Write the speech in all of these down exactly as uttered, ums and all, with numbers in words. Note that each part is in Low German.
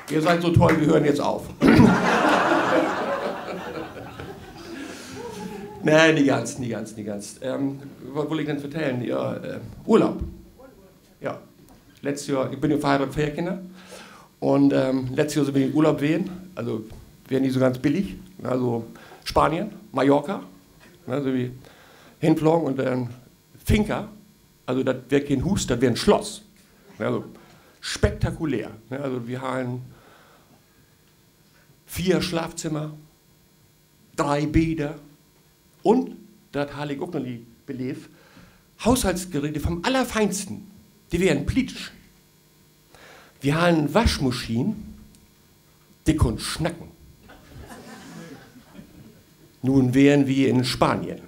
Ihr seid so toll, wir hören jetzt auf. Nee, nich ganz, nich ganz, nich ganz. Ähm, wat wull ik denn vertellen? Ja, äh, Urlaub. Ja. Letztes Johr, ik bün ja verheiraadt, veer Kinner. Un, ähm, letztes Johr sünd wi in Urlaub ween. Also, weer nich so ganz billig. Also, Spanien, Mallorca. Ne, sünd wi henflagen un denn Finca. Also, dat weer keen Huus, dat weer en Slott. Ne, also, spektakulär. Ne, also, wi harrn veer Slaapzimmer, dree Beder un, dat harr ik ok noch nie beleevt, Huushaltsgeräte vun'n Allerfeinsten. De weren plietsch. Wi harrn en Waschmaschien, de kunn snacken. Nu weren wi in Spanien.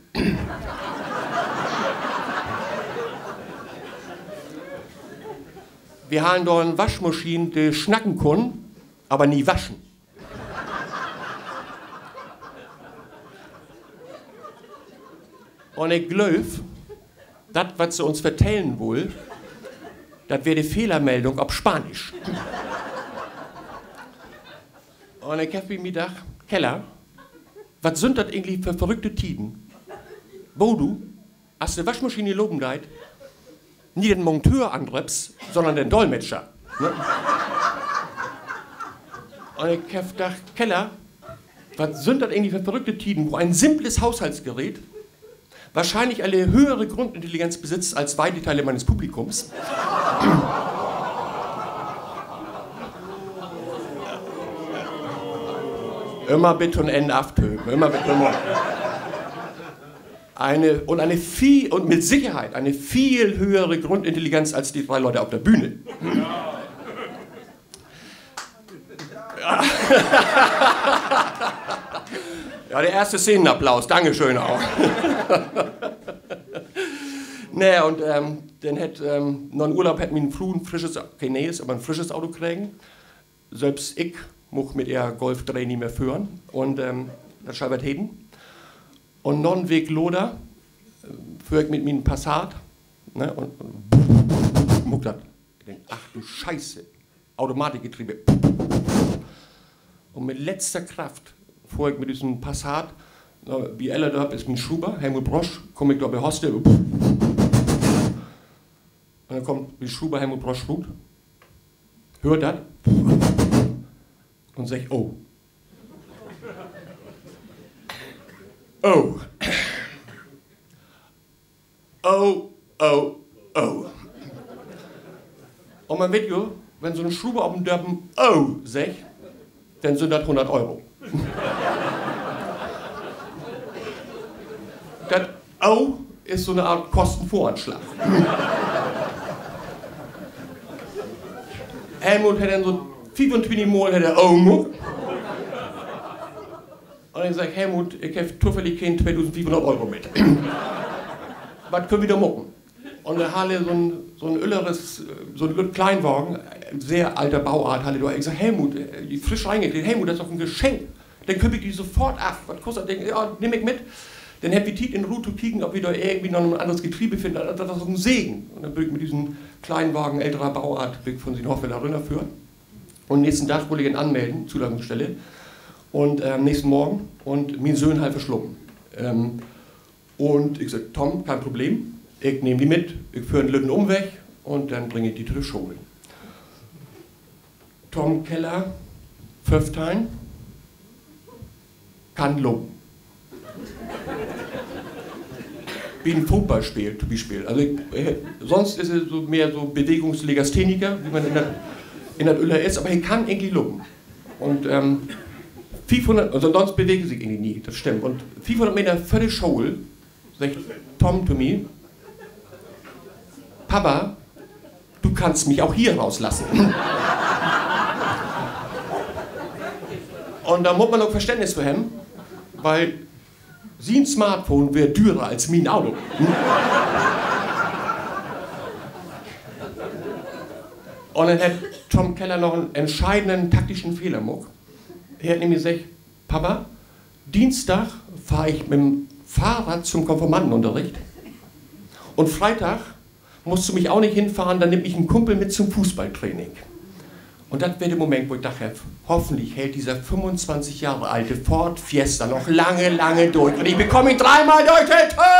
Wi harrn dor en Waschmaschien, de snacken kunn, aver nie waschen. Un ik glööv, dat, wat se uns vertellen wull, dat weer de Fehlermeldung op Spanisch. Un ik heff bi mi dacht, Keller, wat sünd dat egentlich för verrückte Tieden, wo du, as de Waschmaschien nich lopen deit, nich den Monteur anröppst, sonnern den Dolmetscher, ne? Un ik heff dacht, Keller, wat sünd dat egentlich för verrückte Tieden, wo ein simples Haushaltsgerät wahrscheinlich eine höhere Grundintelligenz besitzt als weite Teile meines Publikums. Immer bit to'n Enn aftöven, immer bit to'n Enn. Eine, und eine viel, und mit Sicherheit eine viel höhere Grundintelligenz als die drei Leute auf der Bühne. Ja, de eerste Szenenapplaus, Dankeschön ok. Nee, un, ähm, denn hett, ähm, na'n Urlaub hett mien Fru en frisches, keen nee'es, aver en frisches Auto kregen. Sülvst ik much mit ehr Golf dree nich mehr föhren. Un, ähm, dat schall wat heten. Un noch en Week later, äh, föhr ik mit mien Passat, ne, un, un muck dat. Ik denk, ach du Scheiße, Automatikgetriebe. Un mit letzter Kraft föhr ik mit düssen Passat, na, bi Ellerdörp is mien Schruver, Helmut Brosch, kumm ik dor bi Horst. Un denn kummt mien Schruver Helmut Brosch rut, höört dat un seggt: Oh. Oh. Oh, oh, oh. Un man weet jo, wenn so'n Schruver op en Dörpen Oh seggt, denn sünd dat hunnert Euro. Dat Oh is so 'ne Art Kostenvoranslag. Helmut hett denn so fiefuntwintig Mal hett he Oh maakt. Un ik segg: Helmut, ik heff tofällig keen tweedusendfiefhunnert Euro mit. Wat köönt wi dor maken? Un denn harr he so'n, so'n ölleres, so'n lütt Kleinwagen, sehr alter Bauart, harr he dor. Ik segg: Helmut, äh, frisch reingekleedt, Helmut, dat is doch en Geschenk. Denn kööp ik di sofort af. Wat kost dat Ding? Ja, nehm ik mit. Denn hebbt wi Tiet un Roh to kieken, of wi dor irgendwie noch en anneres Getriebe finnt. Dat, dat was en Segen. Un denn bün ik mit düssen Kleinwagen älterer Bauart, bün ik von sien Hoff wedder rünnerföhrt. Un nächsten Dag wull ik em anmellen, Zulassungsstelle. Un, ähm, nächsten Morgen, un mien Söhn harr verslapen. Ähm, un ik segg: Tom, keen Problem, ik nehm di mit, ik föhr en lütten Umweg un denn bring ik di to de School. Tom Keller, föffteihn, kann lopen. Bi en Footballspeel to'n Bispeel. Also ik, äh, sonst is he so mehr so Bewegungslegastheniker, wie man in dat, in dat Öller is, aver he kann egentlich lopen. Un, ähm, fiefhunnert, also sonst bewegt he sik egentlich nie, dat stimmt. Un fiefhunnert Meter vör de School seggt Tom to mi: Papa, du kannst mich auch hier rauslassen. Un dor mutt man ok Verständnis för hebben, wiel sien Smartphone weer dürer as mien Auto. Un denn hett Tom Keller noch en entscheidenden taktischen Fehler maakt. He hett nämlich seggt: Papa, Dienstag fahre ich mit dem Fahrrad zum Konfirmandenunterricht und Freitag musst du mich auch nicht hinfahren, dann nimmt mich ein Kumpel mit zum Fußballtraining. Un dat weer de Moment, wo ik dacht heff: Hoffentlich hält dieser fünfundzwanzig Jahre alte Ford Fiesta noch lange, lange dörch un ik bekaam em dreemal dörch de Tour.